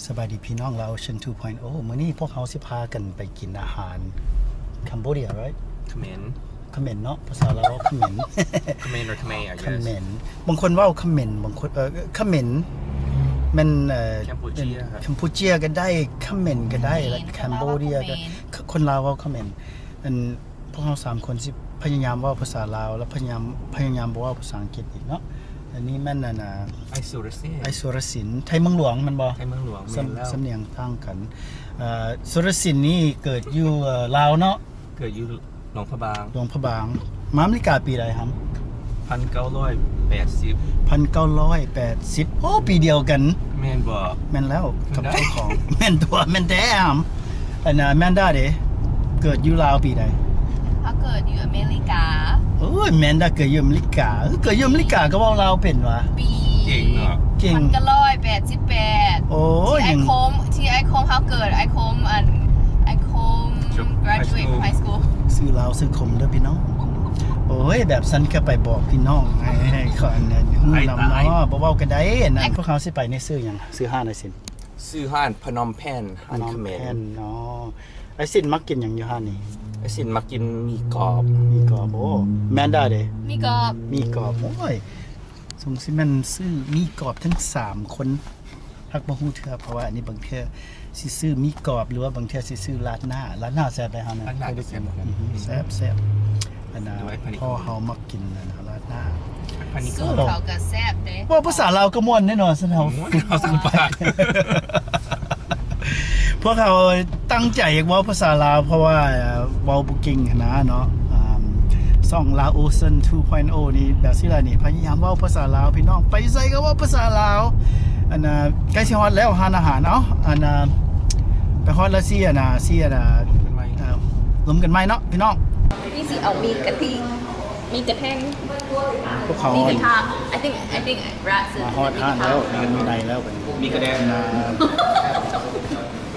ສະບາຍດີພີ່ນ້ອງລາວ Ocean ທູພອຍໂອ ມື້ນີ້ພວກເຮົາຊິພາກັນໄປກິນອາຫານ Cambodia, right? ຂະເໝນ ຂະເໝນເນາະ ພາສາລາວເວົ້າຂະເໝນ ຂະເໝນ or ຂະເໝນ I ຂະ guess ເໝນ ບາງຄົນເວົ້າຂະເໝນ ບາງຄົນ ເອີ ຂະເໝນ ແມ່ນ ເອີ Cambodia ແມ່ນ Cambodia ກໍໄດ້ ຂະເໝນກໍໄດ້ ແລະ Cambodia ກໍ ຄົນລາວເວົ້າຂະເໝນ. ອັນ ພວກເຮົາສາມຄົນຊິພະຍາຍາມເວົ້າພາສາລາວ ແລະ ພະຍາຍາມ ພະຍາຍາມບໍ່ເວົ້າພາສາອັງກິດອີກເນາະ. ອັນນີ້ແມ່ນ ອັນ ອາ ອ້າຍສຸລະສິນ ອ້າຍສຸລະສິນ ໄທເມືອງຫຼວງແມ່ນບໍ່? ໄທເມືອງຫຼວງ ສຳ ແມ່ນແລ້ວ ສຳນຽງຕ່າງກັນ. ເອີ ສຸລະສິນນີ້ເກີດຢູ່ ເອີ ລາວເນາະ? ເກີດຢູ່ຫຼວງພະບາງ ຫຼວງພະບາງ. ມາອາເມລິກາປີໃດຫຳ? ພັນເກົ້າຮ້ອຍແປດສິບ ພັນເກົ້າຮ້ອຍແປດສິບ ໂອ້ ປີດຽວກັນ ແມ່ນບໍ່? ແມ່ນແລ້ວ ກັບເຈົ້າຂອງ ແມ່ນຕົວະ ແມ່ນແທ້ຫຳ. ອັນ ອາ ແມນດາເດ ເກີດຢູ່ລາວປີໃດ? ເຮົາເກີດຢູ່ອາເມລິກາ. ໂອ້ຍ ແມນດາເກີດຢູ່ອາເມລິກາ ເອີ ເກີດຢູ່ອາເມລິກາກໍເວົ້າລາວເປັນຫວາ? ປີ ເກັ່ງເນາະ ເກັ່ງ ພັນເກົ້າຮ້ອຍແປດສິບແປດ ໂອ້ຍ ທີ່ອ້າຍຄົມ ທີ່ອ້າຍຄົມເຮົາເກີດ ອ້າຍຄົມ ອັນ ອ້າຍຄົມ graduate from high school ຊື່ລາວຊື່ຄົມເດີພີ່ນ້ອງ. ໂອ້ຍ ແບບຊັ້ນກໍໄປບອກພີ່ນ້ອງໃຫ້ ໃຫ້ເຂົາອັນນັ້ນຮູ້ນຳເນາະ ບໍ່ເວົ້າກໍໄດ້. ອັນນັ້ນ ພວກເຮົາຊິໄປນີ້ຊື່ຫຍັງ? ຊື່ຮ້ານອ້າຍສິນ ຊື່ຮ້ານພະນົມແພນ ຮ້ານຂະເໝນເນາະ. ອ້າຍສິນມັກກິນຫຍັງຢູ່ຮ້ານນີ້? ອ້າຍສິນມັກກິນໝີ່ກອບ ໝີ່ກອບ. ໂອ້ ແມນດາເດ? ໝີ່ກອບ ໝີ່ກອບ. ໂອ້ຍ ສົງຊິແມ່ນຊື້ໝີ່ກອບທັງສາມຄົນ ຮັກບໍ່ຮູ້ເທື່ອ ເພາະວ່າອັນນີ້ບາງເທື່ອຊິຊື້ໝີ່ກອບ ຫຼືວ່າບາງເທື່ອຊິຊື້ລາດໜ້າ. ລາດໜ້າແຊບໄດ໋ເຮົານະ ລາດໜ້າແຊບ ແຊບ ອັນນ່າ ພໍ່ເຮົາມັກກິນລາດໜ້າ. ສູດເຂົາກໍແຊບເດ້ ເວົ້າພາສາລາວກໍມ່ວນແນ່ນອນຊັ້ນເຮົາ ມ່ວນເຮົາສຳບາຍ. ພວກເຮົາຕັ້ງໃຈຢາກເວົ້າພາສາລາວ ເພາະວ່າເວົ້າບໍ່ເກັ່ງຫັ້ນນະເນາະ. ອາ ຊ່ອງ Laosan ທູພອຍໂອ ນີ້ ແບບຊີ້ລະນີ້ ພະຍາຍາມເວົ້າພາສາລາວ ພີ່ນ້ອງ ໄປໃສກໍເວົ້າພາສາລາວ. ອັນນ່າ ໃກ້ຊິຮອດແລ້ວຮ້ານອາຫານ. ເອົ້າ ອັນນ່າ ໄປຮອດແລ້ວຊິ ອັນນ່າ ຊິ ອັນນ່າ ລົມກັນໃໝ່ເນາະ ພີ່ນ້ອງ. ນີ້ຊິເອົາໝີ່ກະທິ ໝີ່ກະແທງ ພວກເຂົາ ໝີ່ກະທະ I think I think rats ມາຮອດຮ້ານແລ້ວ ມີໃນແລ້ວບັດນີ້ ມີກະແດງນາ.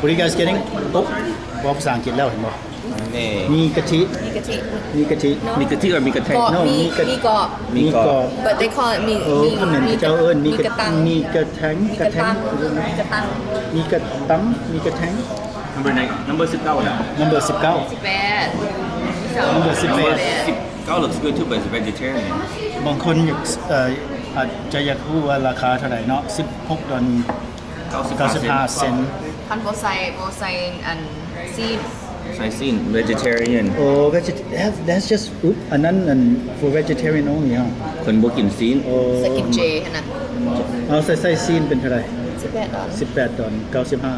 What are you guys getting? ໂອ້ ເວົ້າພາສາອັງກິດແລ້ວເຫັນບໍ່? ມີກະທິ ມີກະທິ ມີກະທິ ມີກະທິ ຫຼືມີກະແທງ? No ມີກະ ມີກອບ ມີກອບ but they call it ມີ ເອີ ມີ ຂະເໝນເຂົາເຈົ້າເອີ້ນມີກະ ມີກະຕັງ ມີກະແທງ ມີກະແທງ ມີກະຕັງ ມີກະຕັງ ມີກະແທງ. Number nine, number ສິບເກົ້ານະ number ສິບເກົ້າ ສິບແປດ number ສິບແປດ ສິບເກົ້າ looks good too, but it's vegetarian. ບາງຄົນຢາກ ເອີ ອາດຈະຢາກຮູ້ວ່າລາຄາເທົ່າໃດເນາະ ສິບຫົກດອນ ເກົ້າສິບຫ້າເຊັນ ຄັນບໍ່ໃສ່ ບໍ່ໃສ່ອັນຊີ້ນ ໃສ່ຊີ້ນ vegetarian. ໂອ້ vegeta- that's just ອຸບ ອັນນັ້ນ ອັນ for vegetarian only ເນາະ ຄົນບໍ່ກິນຊີ້ນ. ໂອ້ ໃສ່ກິນເຈຫັ້ນນະ. ເອົາ ໃສ່ ໃສ່ຊີ້ນເປັນເທົ່າໃດ? ສິບແປດດອນ ສິບແປດດອນ ເກົ້າສິບຫ້າ.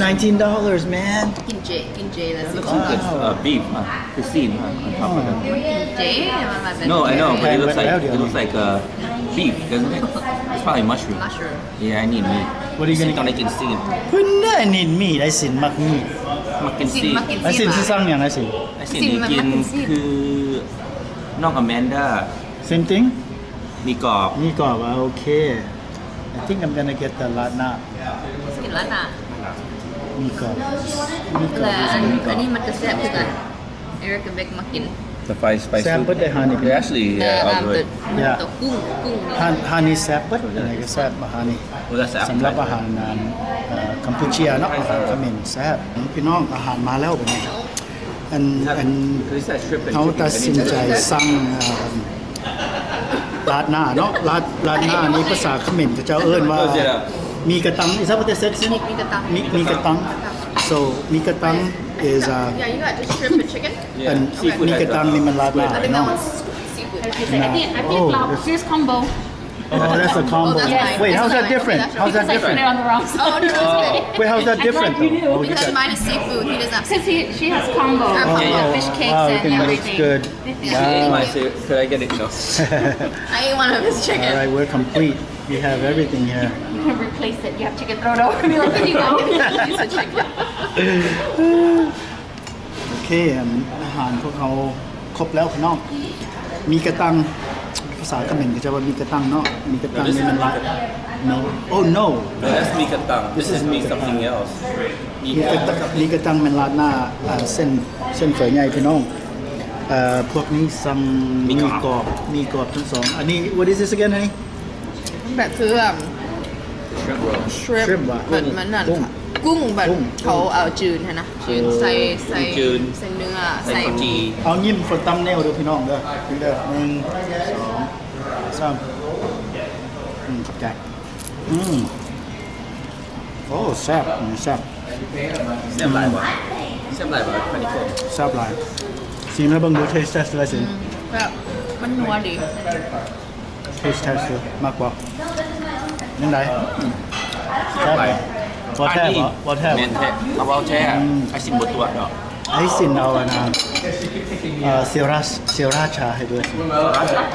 Nineteen dollars, man. ກິນເຈ ກິນເຈແລ້ວ That looks like a, uh, beef, huh? ຄືຊີ້ນ huh? On top of it. ກິນເຈ No, I know, but it looks like, it looks like a beef, doesn't it? It's probably mushroom. Mushroom. Yeah, I need meat. What are you gonna ຊິຕ້ອງໄດ້ກິນຊີ້ນ ເພິ່ນໄດ້ I need meat. ອ້າຍສິນມັກມີດ ມັກກິນຊີ້ນ ຊີ້ນ ມັກກິນຊີ້ນ. ອ້າຍສິນຊິສັ່ງຫຍັງ? ອ້າຍສິນ ອ້າຍສິນ ຊີ້ນ ມັນ ກິນ ມັກກິນຊີ້ນ ຄືນ້ອງອາແມນດາ Same thing? ໝີ່ກອບ ໝີ່ກອບ. ໂອເຄ I think I'm gonna get the ລາດໜ້າ ກິນລາດໜ້າ ໝີ່ກອບ ໝີ່ກອບ ແລະອັນ ອັນນີ້ມັນກະແຊບຄືກັນ. Eric ກັບ Beck ມາກິນ The five spice ແຊບເບິດເດ້ຮ້ານນີ້ They actually, yeah, are good. ຕົວກຸ້ງ ກຸ້ງນີ້ ຮ້ານ ຮ້ານນີ້ແຊບເບິດ ອັນໃດກໍແຊບ ອາຫານນີ້. ສຳລັບອາຫານ ເອີ ກຳປູເຈຍເນາະ ອາຫານຂະເໝນແຊບ. ພີ່ນ້ອງ ອາຫານມາແລ້ວບັດນີ້. ອັນ ອັນ ເຮົາຕັດສິນໃຈສັ່ງ ເອີ ລາດໜ້າເນາະ ລາດ ລາດໜ້ານີ້ພາສາຂະເໝນເຂົາເຈົ້າເອີ້ນວ່າ ໝີ່ກະຕັງ. Is that what they said? ໝີ່ ໝີ່ກະຕັງ ໝີ່ ໝີ່ກະຕັງ. So ໝີ່ກະຕັງ is, uh, Yeah, you got just shrimp and chicken? ອັນ ໝີ່ກະຕັງນີ້ມັນລາດໜ້າເນາະ. I think, I think, oh, this combo. Oh, that's a combo. Wait, how's that different? How's that different? Wait, how's that different though? Because mine is seafood. He doesn't have seafood. Since he, she has combo. Fish cakes and everything. Wow, everything looks good. Wow. Could I get it? No. I ate one of his chicken. All right, we're complete. We have everything here. You can replace it. You have chicken thrown over. Be like, here you go. Piece of chicken. ໂອເຄ ອາຫານພວກເຮົາຄົບແລ້ວພີ່ນ້ອງ. ໝີ່ກະຕັງ ພາສາຂະເໝນເຂົາເຈົ້າວ່າໝີ່ກະຕັງເນາະ. ໝີ່ກະຕັງນີ້ແມ່ນລາດ No. Oh, no. No, that's ໝີ່ກະຕັງ. This is ໝີ່ກະຕັງ something else. ໝີ່ກະຕັງ ໝີ່ກະຕັງແມ່ນລາດໜ້າ ອ່າ ເສັ້ນ ເສັ້ນເຝີໃຫຍ່ພີ່ນ້ອງ. ເອີ ພວກນີ້ສັ່ງໝີ່ກອບ ໝີ່ກອບທັງສອງ. ອັນນີ້ what is this again, honey? ແບບຄື ອາ shrimp shrimp ວ່າ ມັນ ມັນນັ້ນ ກຸ້ງ ค่ะ ກຸ້ງ ແບບ ກຸ້ງ ເຂົາເອົາຈືນຫັ້ນນະ ຈືນໃສ່ ໃສ່ ຈືນ ໃສ່ເນື້ອ ໃສ່ ໃສ່ ເຂົ້າຈີ່ ເອົາຍິ້ມ for thumbnail ເດີພີ່ນ້ອງເດີ ເດີ ໜຶ່ງ ສອງ ສາມ ອືມ ຂອບໃຈ ອືມ ໂອ້ ແຊບ ອັນນີ້ແຊບ ແຊບຫຼາຍບໍ່ ແຊບຫຼາຍບໍ່ ອັນນີ້ ແຊບຫຼາຍ ຊີມໃຫ້ເບິ່ງດູ taste test ເລີຍ ອືມ ແຊບ ມັນນົວດີ. Taste test ເດີ ມັກບໍ່ ຈັ່ງໃດ ແຊບຫຼາຍ ບໍ່ແທ້ບໍ່ ບໍ່ແທ້ ແມ່ນແທ້ ເອົາເວົ້າແທ້ ອືມ ອ້າຍຊິນບໍ່ຕົວະດອກ ອ້າຍຊິນເອົາອັນນະ ເອີ ເຊວຣາ ເຊວຣາຊາໃຫ້ດ້ວຍ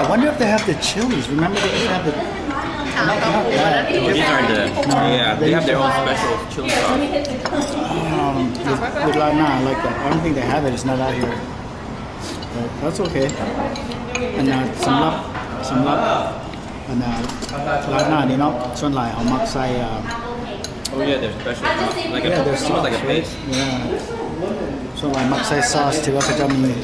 I wonder if they have the chilies. Remember they used to have the, not, not that. Oh, these are the, yeah, they have their own special chili sauce. Um, with, with ລາດໜ້າ I like that. I don't think they have it. It's not out here. But that's okay. ອັນນະ ສຳລັບ ສຳລັບ ອັນນະ ລາດໜ້ານີ້ເນາະ ສ່ວນຫຼາຍເຮົາມັກໃສ່ ອ່າ Oh yeah, there's special sauce. Like a, yeah, there's almost like a sauce, right? Paste. Yeah. ສ່ວນຫຼາຍມັກໃສ່ຊອສ ທີ່ວ່າເຂົາເຈົ້າມີ ມີ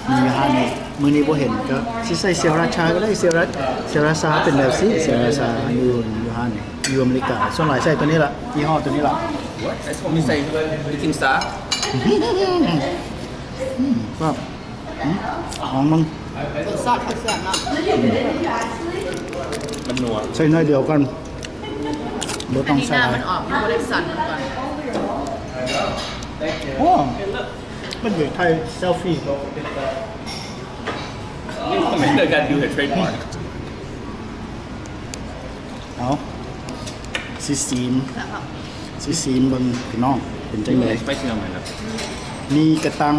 ຢູ່ຮ້ານນີ້ ມື້ນີ້ບໍ່ເຫັນ ກໍຊິໃສ່ເຊວຣາຊາກໍໄດ້ ເຊວຣາ ເຊວຣາຊາເປັນແບບຊີ້ ເຊວຣາຊາຢູ່ ຢູ່ຮ້ານນີ້ ຢູ່ອາເມລິກາ ສ່ວນຫຼາຍໃສ່ຕົວນີ້ລະ ຍີ່ຫໍ້ຕົວນີ້ລະ What? That's what we say. Baking sauce. ອືມ ແຊບ ອືມ ລອງເບິ່ງ ລົດຊາດຄືແຊບເນາະ ມັນນົວ ໃສ່ໜ້ອຍດຽວກ່ອນ ບໍ່ຕ້ອງໃສ່ຫຼາຍ ອັນນີ້ນ້ຳມັນອອກ ມັນບໍ່ໄດ້ສັ່ນເໝືອນກັນ ໂອ້ ມັນເປັນໄທເຊລຟີ Amanda got to do her trademark. ເອົາ ຊິຊີມ ຊິຊີມເບິ່ງພີ່ນ້ອງ ເປັນຈັ່ງໃດ? Spicy ເອົາໃໝ່ລະ ມີກະຕັງ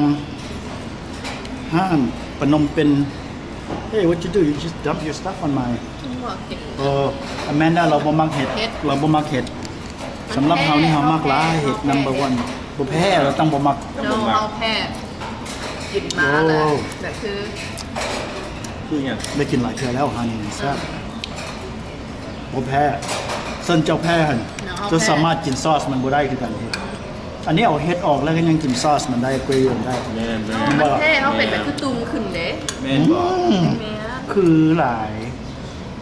ຮ້ານປະນົມເປັນ Hey, what you do? You just dump your stuff on my ບໍ່ເກັ່ງ ເອີ Amanda ລາວບໍ່ມັກເຫັດ ເຫັດ ລາວບໍ່ມັກເຫັດ ສຳລັບເຮົານີ້ ເຮົາມັກຫຼາຍເຫັດ number one ບໍ່ແພ້ ລາວຕ້ອງບໍ່ມັກ No ເຮົາແພ້ ກິນມາແລ້ວ ໂອ້ ແບບຄື ຄືຫຍັງ? ໄດ້ກິນຫຼາຍເທື່ອແລ້ວ ຮ້ານນີ້ແຊບ ບໍ່ແພ້ ສ່ວນເຈົ້າແພ້ຫັ້ນ ເຈົ້າສາມາດກິນຊອສມັນບໍ່ໄດ້ຄືກັນເດ ອັນນີ້ເອົາເຫັດອອກແລ້ວກໍຍັງກິນຊອສມັນໄດ້ ເກຣວມັນໄດ້ ແມ່ນໆ ມັນແພ້ ເຮົາເປັນແບບຄືຕຸ່ມຂຶ້ນເດ້ ແມ່ນບໍ່? ອືມ ແມ່ນ ຄືຫຼາຍ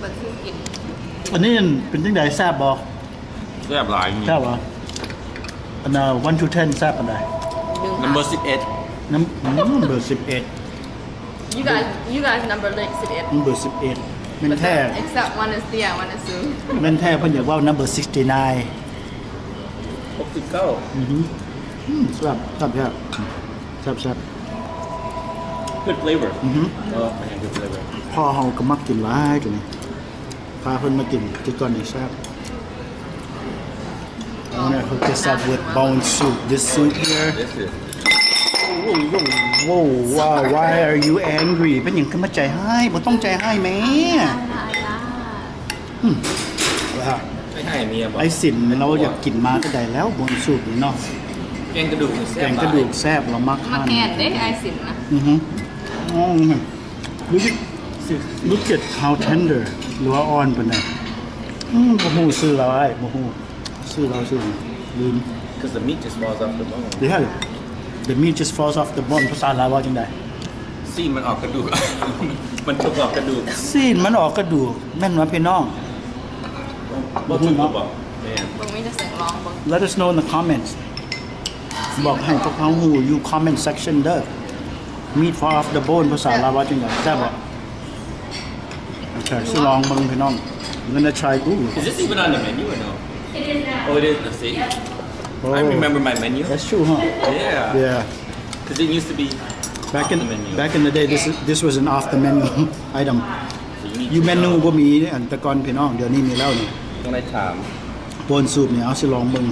ບັດຄືກິນ ອັນນີ້ເປັນຈັ່ງໃດ ແຊບບໍ່? ແຊບຫຼາຍ ແຊບບໍ່? ອັນນະ one to ten ແຊບປານໃດ? Number ສິບເອັດ ນຳ ອືມ number ສິບເອັດ You guys, you guys number ເລກສິບເອັດ number ສິບເອັດ ແມ່ນແທ້ except one is, yeah, one is soon. ແມ່ນແທ້ ເພິ່ນຢາກເວົ້າ number sixty-nine ຫົກສິບເກົ້າ ອືຮຶ ອືມ ແຊບ ແຊບ ແຊບ ແຊບ Good flavor. ອືຮຶ Oh, man, good flavor. ພໍ່ເຮົາກໍມັກກິນຫຼາຍຕົວນີ້ ພາເພິ່ນມາກິນ ກິນກ່ອນນີ້ແຊບ I wanna hook this up with bone soup. This soup here. This is Whoa, whoa, whoa, why, why are you angry? ເປັນຫຍັງຄືມາໃຈຮ້າຍ? ບໍ່ຕ້ອງໃຈຮ້າຍແມ້. ອືມ ໃຈຮ້າຍເມຍບໍ? ອ້າຍສິນລາວຢາກກິນມາແຕ່ໃດແລ້ວ ບ່ອນສູດນີ້ເນາະ. ແກງກະດູກນີ້ແຊບ ແກງກະດູກແຊບ ລາວມັກ ມັກແຮງເດ້ ອ້າຍສິນນະ. ອືຮຶ ອໍ look at, look at how tender ຫຼືວ່າອ່ອນປານໃດ. ອືມ ບໍ່ຮູ້ຊື່ລາວ ອ້າຍ ບໍ່ຮູ້. ຊື່ລາວຊື່ຫຍັງ? ລືມ. 'Cause the meat just falls off the bone. Yeah, the meat just falls off the bone. ພາສາລາວວ່າຈັ່ງໃດ? ຊີ້ນມັນອອກກະດູກ ມັນຕົກອອກກະດູກ ຊີ້ນມັນອອກກະດູກ ແມ່ນບໍ່ພີ່ນ້ອງ? ບໍ່ຖືກບໍ່? ແມ່ນ. ເບິ່ງມີແຕ່ເຊິ່ງລອງເບິ່ງ. Let us know in the comments. ບອກໃຫ້ພວກເຮົາຮູ້ຢູ່ comment section ເດີ້. Meat fall off the bone ພາສາລາວວ່າຈັ່ງໃດ? ແຊບບໍ່? ໂອເຄ ຊິລອງເບິ່ງພີ່ນ້ອງ. I'm gonna try. Ooh. Is this even on the menu or no? It is now. Oh, it is. See? Oh. I remember my menu. That's true, huh? Yeah. Yeah. 'Cause it used to be back in, off the menu. Back in the day, this is, this was an off the menu item. So you need to know. ຢູ່ເມນູບໍ່ມີ ອັນແຕ່ກ່ອນພີ່ນ້ອງ ດຽວນີ້ມີແລ້ວນີ້. ຕ້ອງໄດ້ຖາມ. ໂປນສູບນີ້ ເອົາ ຊິລອງເບິ່ງ.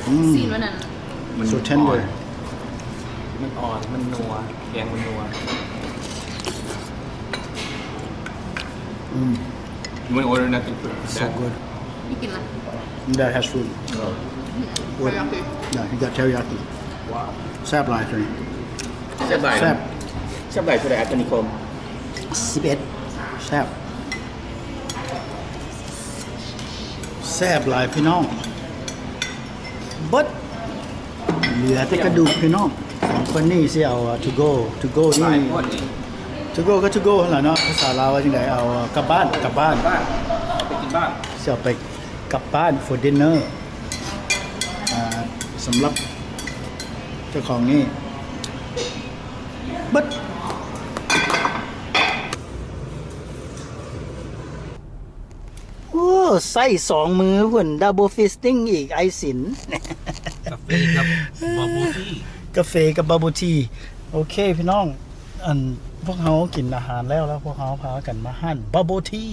ອືມ ຊີ້ນມັນນັ້ນ so tender. ມັນອ່ອນ ມັນອ່ອນ ມັນນົວ ແກງມັນນົວ. ອືມ You wanna order nothing for that? So good. ນີ້ກິນລະ That has food. Oh. What? Teriyaki. Yeah, he got teriyaki. Wow. ແຊບຫຼາຍຕົວນີ້ ແຊບຫຼາຍ ແຊບ ແຊບຫຼາຍເທົ່າໃດ ອັນນີ້ ໂຄມ ສິບເອັດ ແຊບ ແຊບຫຼາຍພີ່ນ້ອງ. ເບິດ ເຫຼືອແຕ່ກະດູກພີ່ນ້ອງ. ສອງຄົນນີ້ຊິເອົາ to go to go ນີ້ to go ກໍ to go ຫັ້ນລະເນາະ ພາສາລາວວ່າຈັ່ງໃດ? ເອົາກັບບ້ານ ກັບບ້ານ ໄປກິນບ້ານ. ເອົາໄປກັບບ້ານ for dinner ອ່າ ສຳລັບເຈົ້າຂອງນີ້ເບິດ. ໂອ້ ໃຊ້ສອງມືພຸ້ນ double fisting ອີກ ອ້າຍສິນ. ກາເຟກັບບັບເບິນທີ ກາເຟກັບບັບເບິນທີ. ໂອເຄພີ່ນ້ອງ ອັນ ພວກເຮົາກິນອາຫານແລ້ວ ແລ້ວພວກເຮົາພາກັນມາຮ້ານບັບເບິນທີ.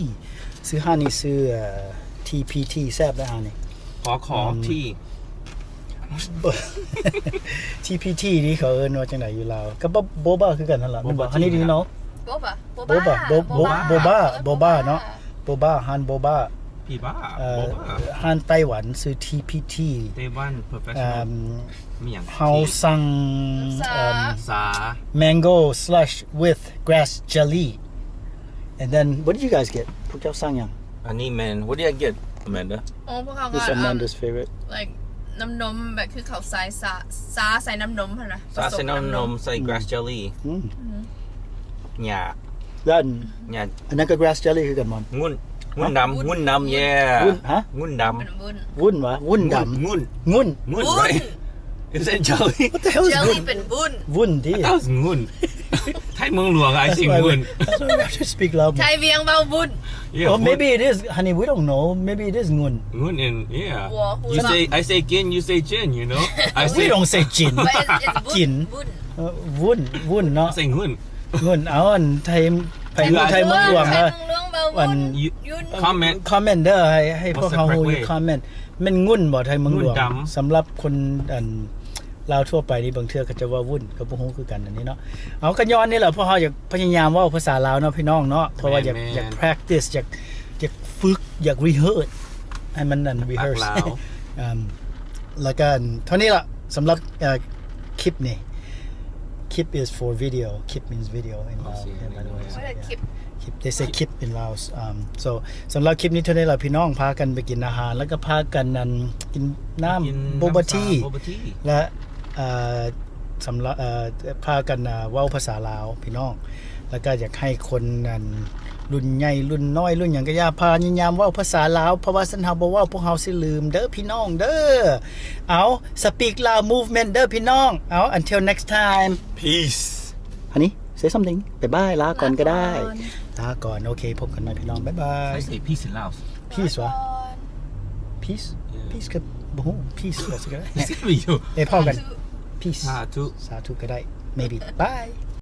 ຊື່ຮ້ານນີ້ຊື່ ທີພີທີ ແຊບເດ້ຮ້ານນີ້. ຂໍ ຂໍ ອືມ ທີ ທີພີທີ ນີ້ເຂົາເອີ້ນວ່າຈັ່ງໃດຢູ່ລາວ? ກັບໂບບາຄືກັນຫັ້ນລະ ໂບບາ ແມ່ນບໍ່? ອັນນີ້ດີເນາະ ໂບບາ ໂບບາ ໂບບາ ໂບບາ ໂບບາເນາະ ໂບບາ ຮ້ານໂບບາ ພີບາ ເອີ ໂບບາ ຮ້ານໄຕ້ຫວັນຊື່ ທີພີທີ ໄຕ້ຫວັນ Professional ມີຫຍັງ? ເຮົາສັ່ງ ຊາ ເອີ ຊາ mango slush with grass jelly. And then what did you guys get? ພວກເຈົ້າສັ່ງຫຍັງ? ອັນນີ້ແມ່ນ what did I get, Amanda? ໂອ້ ພວກເຮົາກໍ This is Amanda's favorite. Like ນ້ຳນົມ ແບບຄືເຂົາໃສ່ຊາ ຊາໃສ່ນ້ຳນົມຫັ້ນນະ ຊາໃສ່ນ້ຳນົມ ໃສ່ grass jelly. ອືມ ຫຍ້າ ແລ້ວອັນ ຫຍ້າ ອັນນັ້ນກໍ grass jelly ຄືກັນບໍ່? ງຸ່ນ ງຸ່ນດຳ ງຸ່ນດຳ yeah ງຸ່ນ ຮະ? ງຸ່ນດຳ ເປັນວຸ້ນ ວຸ້ນຫວາ? ວຸ້ນດຳ ງຸ່ນ ງຸ່ນ ງຸ່ນ right? Is it jelly? What the hell is jelly? ງຸ່ນ ເປັນວຸ້ນ ວຸ້ນຕິ I thought it was ງຸ່ນ ໄທເມືອງຫຼວງ I think ງຸ່ນ That's why we have to speak loud. ໄທວຽງເວົ້າວຸ້ນ Yeah, or maybe it is, honey, we don't know. Maybe it is ງຸ່ນ ງຸ່ນ and yeah. You say, I say gin, you say gin, you know? I say, we don't say gin. But it's, it's ກິນ ວຸ້ນ ວຸ້ນ ເອີ ວຸ້ນ ວຸ້ນເນາະ I say ງຸ່ນ ງຸ່ນ. ເອົາ ອັນໄທ ໄທເມືອງຫຼວງ ເອີ ອັນ comment ເດີ ໃຫ້ ໃຫ້ພວກເຮົາຮູ້ຢູ່ comment ແມ່ນງຸ່ນບໍ່ ໄທເມືອງຫຼວງ? ສຳລັບຄົນ ອັນ ລາວທົ່ວໄປນີ້ ບາງເທື່ອເຂົາເຈົ້າເວົ້າວຸ້ນ ກໍບໍ່ຮູ້ຄືກັນອັນນີ້ເນາະ. ເອົາ ກໍຍ້ອນນີ້ແຫຼະ ພວກເຮົາຢາກພະຍາຍາມເວົ້າພາສາລາວເນາະພີ່ນ້ອງເນາະ ເພາະວ່າຢາກ ແມ່ນໆ ຢາກ practice ຢາກ ຢາກຝຶກ ຢາກ rehearse ໃຫ້ມັນ ອັນ rehearse ປາກລາວ ອືມ ແລ້ວກໍເທົ່ານີ້ລະ ສຳລັບ ເອີ ຄລິບນີ້. Kip is for video. Kip means video in Lao. ເຂົາເອີ້ນ Kip. They say kip in Laos. Um, so ສຳລັບຄລິບນີ້ເທົ່ານີ້ລະພີ່ນ້ອງ ພາກັນໄປກິນອາຫານ ແລ້ວກໍພາກັນ ອັນ ກິນນ້ຳ ກິນ boba tea boba tea ແລະ ເອີ ສຳລັບ ເອີ ພາກັນ ເອີ ເວົ້າພາສາລາວພີ່ນ້ອງ ແລ້ວກໍຢາກໃຫ້ຄົນ ອັນ ລຸ້ນໃຫຍ່ລຸ້ນນ້ອຍລຸ້ນຫຍັງກໍຢ່າ ພະຍາຍາມເວົ້າພາສາລາວ ເພາະວ່າຄັນເຮົາບໍ່ເວົ້າ ພວກເຮົາຊິລືມເດີພີ່ນ້ອງເດີ. ເອົາ Speak Lao Movement ເດີພີ່ນ້ອງ. ເອົາ until next time. Peace. Honey, say something. ບາຍບາຍ ລາກ່ອນກໍໄດ້ ລາກ່ອນ ລາກ່ອນ. ໂອເຄ ພົບກັນໃໝ່ພີ່ນ້ອງ ບາຍບາຍ. I say peace in Laos. Peace ຫວາ? ລາກ່ອນ. Peace? Yeah. Peace ກໍບໍ່ຮູ້ peace ວ່າຊິກໍໄດ້. It's gotta be you. ເອີ ພ້ອມກັນ ສາທຸ peace. ສາທຸ ສາທຸກໍໄດ້ maybe. Bye.